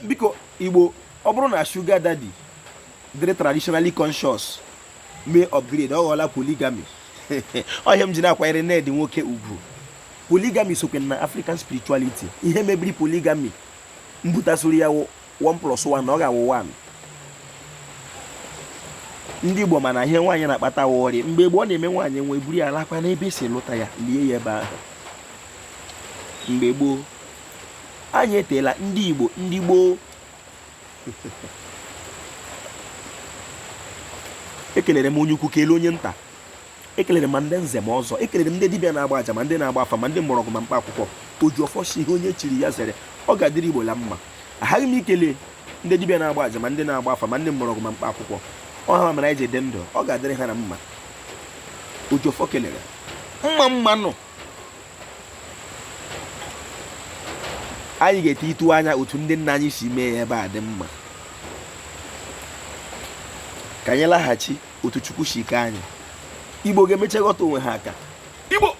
Biko, Igbo, ọ bụrụ na sugar daddy dịrị traditionally conscious mee upgrade, ọ ghọọla polygamy. Ọ ihe m ji na-akwanyere Ned Nwoke ugwu. Polygamy sokwe na African spirituality. Ihe mebiri polygamy mbutasoro ya wụ 1 plus 1 na ọ ga-awụ 1. Ndị Igbo mana ihe nwaanyị na-akpata wụ ọrịa. Mgbe gboo, ọ na-eme nwaanyị nwee buru ya lakwa n'ebe e si lụta ya, lie ya ebe ahụ. Mgbe gboo, anyị eteela ndị Igbo, ndị gboo. Ekelere m onye ukwu, kelee onye nta. Ekelere m ndị nze ma ọzọ, ekelere m ndị dibịa na-agba aja, ma ndị na-agba afa, ma ndị mgbọrọgwụ, ma mkpa akwụkwọ. Oji ọfọ si ihe onye chiri ya zere, ọ ga-adịrị Igbo la mma. Aghaghị m ikele ndị dibịa na-agba aja, ma ndị na-agba afa, ma ndị mgbọrọgwụ, ma mkpa akwụkwọ. Ọ ha mere anyị ji dị ndụ. Ọ ga-adịrị ha na mma. Oji ọfọ kelere. Mma mma nụ. Anyị ga-ete itu anya otu ndị nna anyị si mee ya ebe a dị mma. Ka anyị laghachi otu Chukwu si kee anyị. Igbo ga-emecha ghọta onwe ha aka. Igbo.